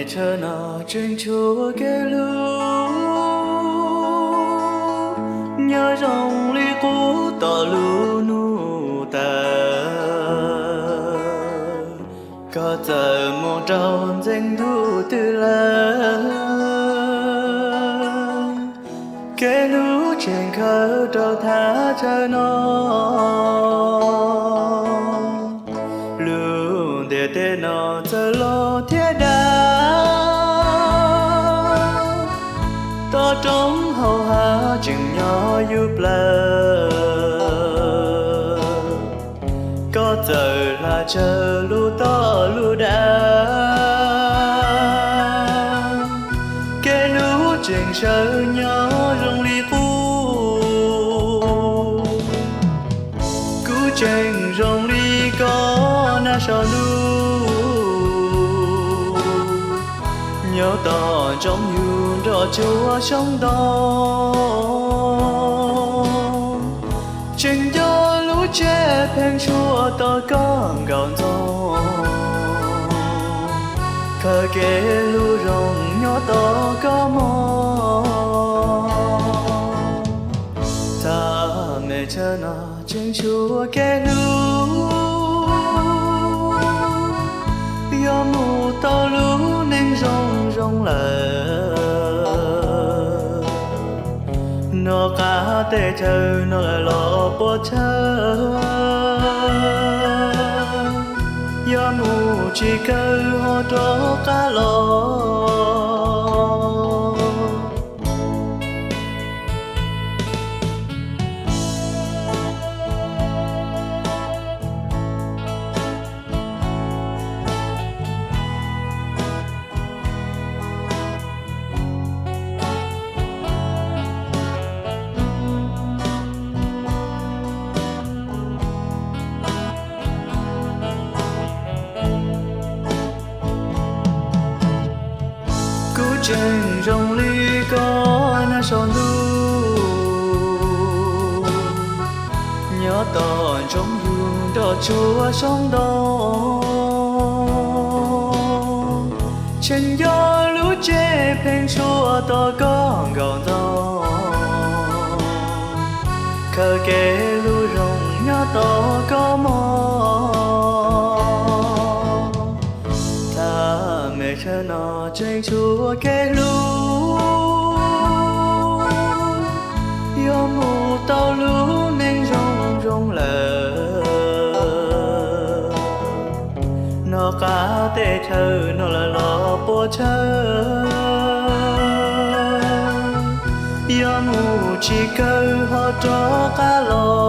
Chaw no tseem tshuav kev hlub, nyob zoo li qub tom lub hnub taw. Koj txawm mus rau ntxeev ntuj twg lawm, kev hlub tseem khawb rau thaj chaw no. Lub ntiaj teb no txawm loj thiab dav, toj roob hauv hav tseem nyob yus plawv. Koj txawm hla tsawg lub toj lub dav, kev hlub tseem sawv nyob zoo li qub. Kuv tseem zoo li koj nag saum ntuj, nyob tos ntsoov yus nroj tsuag xyoob ntoo. Tseem nco lub tsheb pheeb suab tos koj nkaum ntxoog, khaws kev hlub zoo nyob tos koj mog. Thaj mej chaw no tseem tshuav kev hlub, yuav mus tau lub neej zoo zoo lawm. Noj qab teb chaws no lawm los puas tsawg, yuav mus tsis kawg ho rov qab los. Kuv tseem zoo li koj nag saum ntuj, nyob tos ntsoov yus nroj tsuag xyoob ntoo. Tseem nco lub tsheb pheeb suab tos koj nkaum ntxoog, khaws kev hlub zoo nyob tos koj mog. Thaj mej chaw no tseem tshuav kev hlub, yuav mus tau lub neej zoo zoo lawm. Noj qab teb chaws no lawm los puas tsawg, yuav mus tsis kawg ho rov qab los.